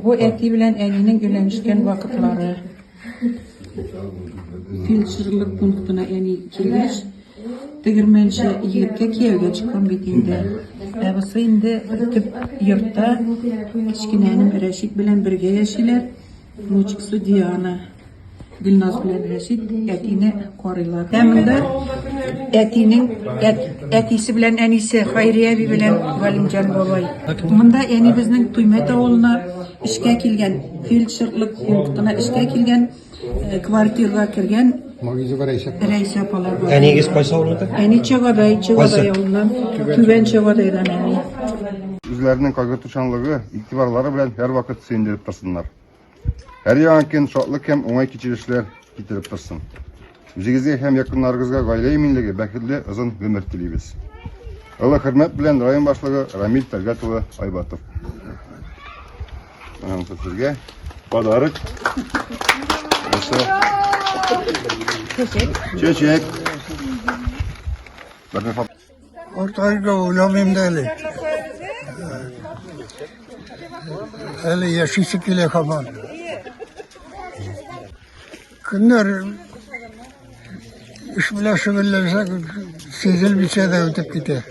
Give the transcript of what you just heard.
Бу әти белән әнинең өйләнешкән вакытлары. Фельдшерлык пунктына әни килгәч, тегермәнче егеткә кияүгә чыккан бит инде. Ә бусы инде төп йортта кечкенә энем Рәшит белән бергә яшиләр. Внучкасы Диана. Гөлназ белән Рәшит әтине карыйлар. Ә монда әтинең әтисе белән әнисе Хайрия әби белән Галимҗан бабай. Монда әни безнең Туймәт авылына эшкә килгән, фельдшерлык пунктына эшкә килгән, э, квартирга кергән Магизова Рәйсә. Рәйсә апалар бар. Әниегез кайсы авылныкы? Әни Чагадай, Чагадай авылыннан, Түбән Чагадайдан әни. Үзләренең кайгыртучанлыгы, игътибарлары белән һәрвакыт сөендереп торсыннар. Һәр яңа көн шатлык һәм уңай кичерешләр китереп торсын. Үзегезгә һәм якыннарыгызга гаилә иминлеге, бәхетле озын гомер телибез. Олы хөрмәт белән район башлыгы Рамил Тәлгать улы Айбатов. Менә монысы сезгә подарок. Монысы Чәчәк. Чәчәк. Бәрнә Картайырга уйламыйм да әле. Әле яшисе килә һаман. Көннәр эш белән шөгыльләнсәк, сизелмичә дә үтеп китә.